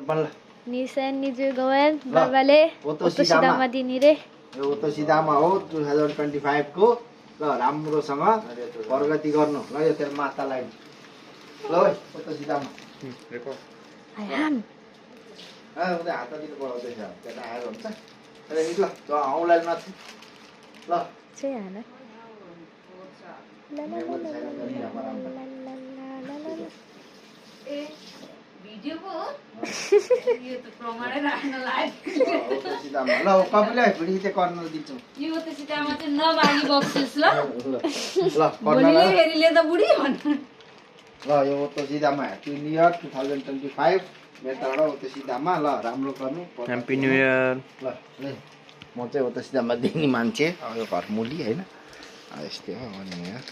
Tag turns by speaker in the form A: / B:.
A: बल्ल
B: निशान निजु गवन बाबाले ओतो सिधामा दिने रे
A: यो ओतो सिधामा हो 2025 को ल राम्रोसँग प्रगति गर्नु ल यो तेरो मातालाई ल ओतो सिधामा
B: आयाम
A: उता हात दिनु पढाउँदैछ त्यता आएर हुन्छ ल ल औँलाई नछि ल
B: चाहिँ हाल
C: भिडियोको हो यो त प्रमाणै राख्न लाग्यो
A: ल कपिलै भिडी चाहिँ कर्नल दिन्छु
C: यो त सिटामा चाहिँ नमागी बक्सिस ल
A: ल
C: भोलिले फेरिले त बुढी भन्नु
A: ल यो ओतो सिधामा ह्याप्पी न्यू इयर 2025 मेरो तर्फबाट ओतो सिधामा ल राम्रो गर्नु
D: ह्याप्पी न्यू इयर
A: ल म चाहिँ ओतो सिधामा दिने मान्छे अब यो घर मुली हैन यस्तै हो अनि यहाँ